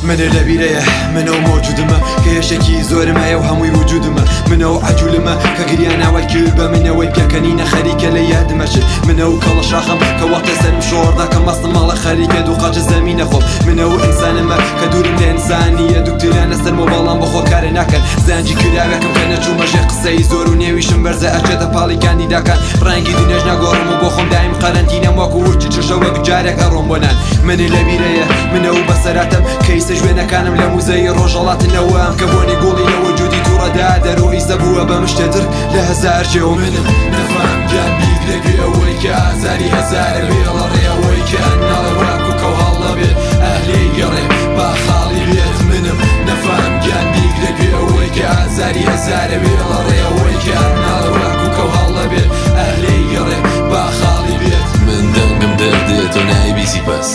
منە لە بیرەیە منەو مەوجودمە کە هێشێکی زۆرم هەیە و هەمووی وجودمە منەو عەجولمە کە گریانەوەی کرد بە منەوەی پێکەنینە خەریکە لە یادمە چت منەو کەڵە شاخم کە وەختێ سەرم شۆڕ دەکەم مەستم ماڵە خەریکە دوو قاچە زەمینە خۆم منەو ئینسانمە کە دوورم لە ئینسانیە دوکتورانە سەرمە بەڵام بەخۆ کارێ ناکەن زەنجی کراوێکم کە نەچوومە ژێر قسەی زۆر و نێویشم بەرزە ئەچێتە پاڵی کاندیداکان ڕەنگی دنیاش ناگۆڕم و بۆ خۆم دایم قەرەنتینەم وەکو ورچی چرشە وەک جارێک ئەڕۆم بۆ نان منی لە بیرەیە منە و بەسەراتم کەیسە ژوێنەکانم لە موزەی ڕۆژهەڵاتنەوەم کە بۆنی گوڵی لە وجودی تووڕەدا دەرۆ ئیسە بووە بە مشتێتر لە هەزار جێ و منم نەفام گیان بیگرە گوێ ئەوەی کە ئازاری هەزارە وێڵە ڕێ ئەوەی کە ناڵێ واکو کەو هەڵنەبێت ئەهلی گەڕێ با خاڵی بێت منم نەفام گیان بیگرە گوێ ئەوەی کە ئازاری هەزارە وێڵە ڕێ ئەوەی کە ناڵێ واکو کەو هەڵنەبێت ئەهلی گەڕێ با خاڵی بێت. من دەنگم دەردێ تۆ نایبیسی پەس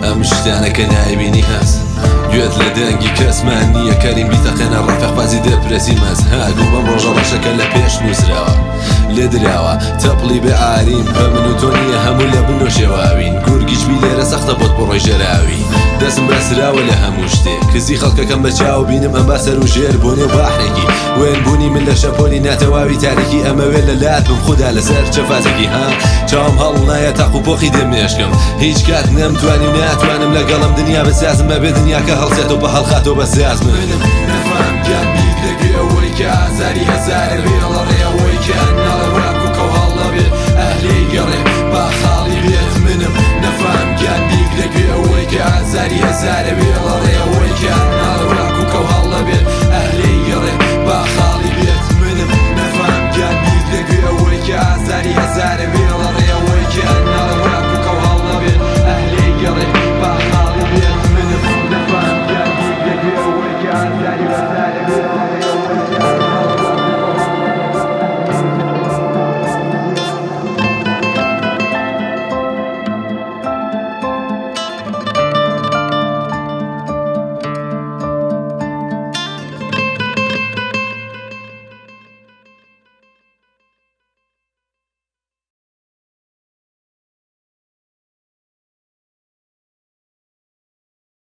ئەم شتانە کە نایبینی هەست گوێت لە دەنگی کەسمان نییە کەریم بیتەقێنە ڕەفیق بازی دەپرسی مەز هاگوو بەم ڕۆژە ڕەشەکە لە پێش نووسراوە لێ دراوە تەپڵی بێ ئاریم بە من و تۆ نییە هەموو لە بن و شێواوین گورگیش بی لێرە سەختە بۆت بڕۆی ژێراوی دەستم بەسراوە لە هەموو شتێ کزی خەڵکەکەم بە چاو بینم ئەمبا سەر و ژێر بۆ نێو باحرێکی وێن بوونی من لە شەپۆلی ناتەواوی تاریکی ئەمەوێ لە لات بم خودا لەسەر چەفازێکی ها چاوم هەڵنایە تاق و پۆخی دێمێشکم هیچ کات نەمتوانی و ناتوانم لەگەڵم دنیا بسازم ئەبێ دنیاکە هەڵسێتەوە بە هەڵخاتەوە بە ساز من منم نەفام گیان بیگرە گوێ ئەوەی کە ئازاری هەزارە وێڵە